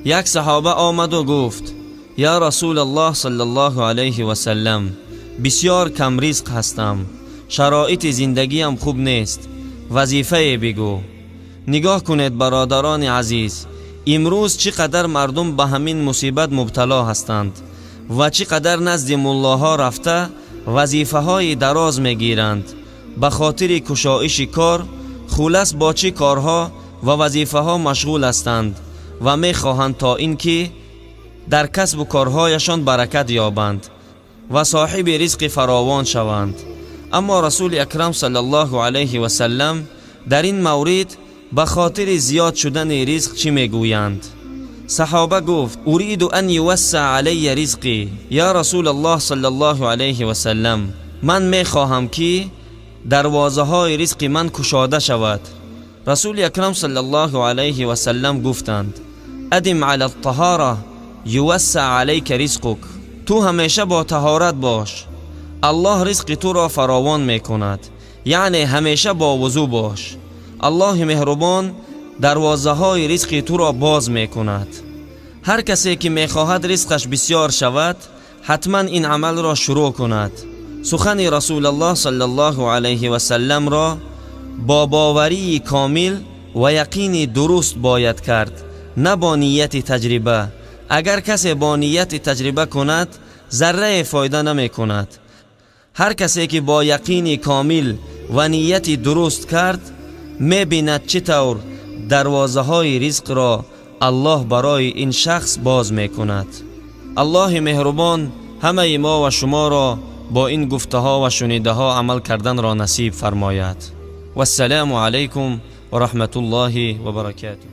Як саҳоба омаду гуфт: «Я Расулаллоҳ саллаллоҳу алайҳи васаллам, бисёр камризқ ҳастам, шароити зиндагиям хуб нест, вазифае бигӯ». Нигоҳ кунед, бародарони азиз, имрӯз чӣ қадар мардум ба ҳамин мусибат мубтало ҳастанд ва чӣ қадар назди муллоҳо рафта вазифаҳои дароз мегиранд ба хотири кушоиши кор. Хулас, бо чӣ корҳо ва вазифаҳо машғул ҳастанд ва мехоҳанд, то ин ки дар касбу корҳояшон баракат ёбанд ва соҳиби ризқи фаровон шаванд. Аммо Расули Акрам саллаллоҳу алайҳи васаллам дар ин маврид ба хотири зиёд шудани ризқ чӣ мегӯянд? Саҳоба гуфт: «أريد أن يوسع علي رزقي، يا رسول الله صلى الله عليه وسلم». Ман мехоҳам, ки дарвозаҳои ризқи ман кушода шавад. Расули Акрам саллаллоҳу алайҳи васаллам гуфтанд: «أدم على الطهارة يوسع عليك رزقك». Ту ҳамеша бо таҳорат бош, Аллоҳ ризқи туро фаровон мекунад. Яъне ҳамеша бо вузӯ бош, Аллоҳи меҳрубон дарвозаҳои ризқи туро боз мекунад. Ҳар касе ки мехоҳад ризқаш бисёр шавад, ҳатман ин амалро шурӯъ кунад. Сухани Расулаллоҳ саллаллоҳу алайҳи васалламро бо боварии комил ва яқини дуруст бояд кард, на бо нияти таҷриба. Агар касе бо нияти таҷриба кунад, заррае фоида намекунад. Ҳар касе ки бо яқини комил ва нияти дуруст кард, мебинад, чӣ тавр дарвозаҳои ризқро Аллоҳ барои ин шахс боз мекунад. Аллоҳи меҳрубон ҳамаи мо ва шуморо бо ин гуфтаҳо ва шунидаҳо амал карданро насиб фармояд. Вассалому алайкум ва раҳматуллоҳи ва баракатуҳ.